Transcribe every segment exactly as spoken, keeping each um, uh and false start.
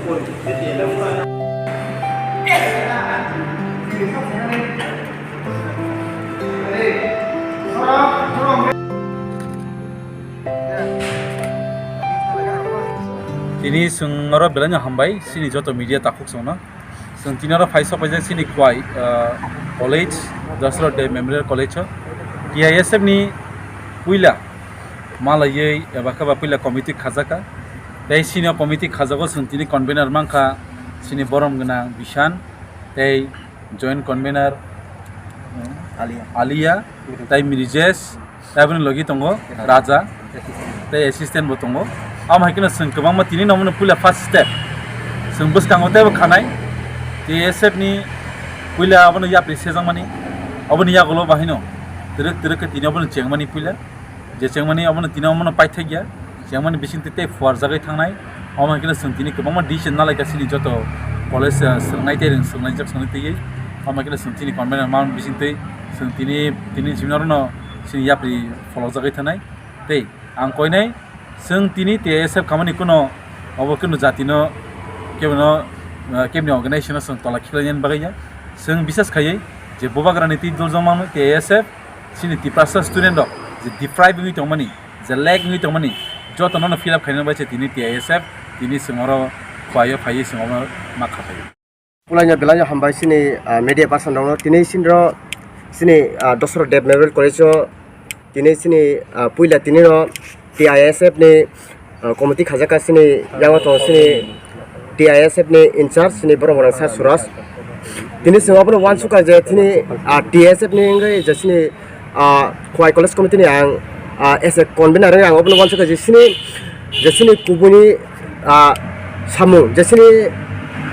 Tini chwng oro belai no hambai chini joto media takhuk chwngno. Chwng tini oro phai sok paijak chini Khowai, ah, college, Dasarath Deb Memorial College o T I S F ni puila malaiwi eba khe ba puila committee khajaka. Tei senior committee khajago chwng tini convener mankha chini borom gwnang Bishan tei joint convener, hmm, Alia. Alia, tei Mirijesh, tei aboni logi tongo Raja, tei assistant bo tongo. Amo hai kheno chwng kwbangma tini no omono puila first step. Chwng bwskango teibo khanai T S F ni puila abono yapri sejakmani, aboni yagulo bahaino twrwk twrwk khe tini abono chengmani puila. Je chengmani omono tini omono paithakya, chengmani bisingtwi tei phuarjagwi thangnai. Omo hai kheno chwng tini kwbangma decision nalaikha chini joto college, ah, swrwngnai tei rwng swrwngnaijak songni twiwi. Omo hai kheno chwng chini convener mount bisingtwi chwng tini, tini chini orono chini yapri pholokjagwi thangnai. Tei ang koinai chwng tini T I S F khamani kuno obo kuno jatino kebono, ah, keboni organization-o chwng tola khiklainani bagwi ya. Chwng bisas khaiwi je bubagrani twi doljak mano T I S F, chini Tiprasa student rok je deprive wngwi tongmani, je lag wngwi tongmani, joto nono fill up khainani bai se tini T I S F, tini chwng oro Khowai o phaiwi chwng oro ma kha phaiwi. Pulaino belaino hambai chini, ah, media person rokno. Tini chini ro chini, ah, Dasarath Deb Memorial College o tini chini, ah, puila tini ro T I S F ni, ah, committee khajaka chini yango tongo chini T I S F ni in charge chini borok rang sa Suraj. Tini chwng obono uansukha je chini, ah, T S F ni wngwi je chini, ah, Khowai College Committee ni ang, ah, as a convener wngwi ang obono uansukha je chini, je chini kubuni, ah, samung je chini,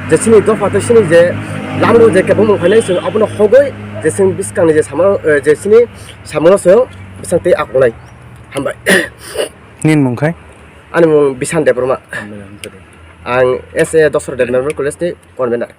je chini dopha tei chini je lamro je kebengmung phainai chwng obono hogwi je chwng bwskangni je samung, eh, je chini samungo chwng bwsang tei akungnai. Hambai. Nini mung khai? Ani mung Bishan Debbarma. Ang S A Dasarath Deb Memorial College ni convener.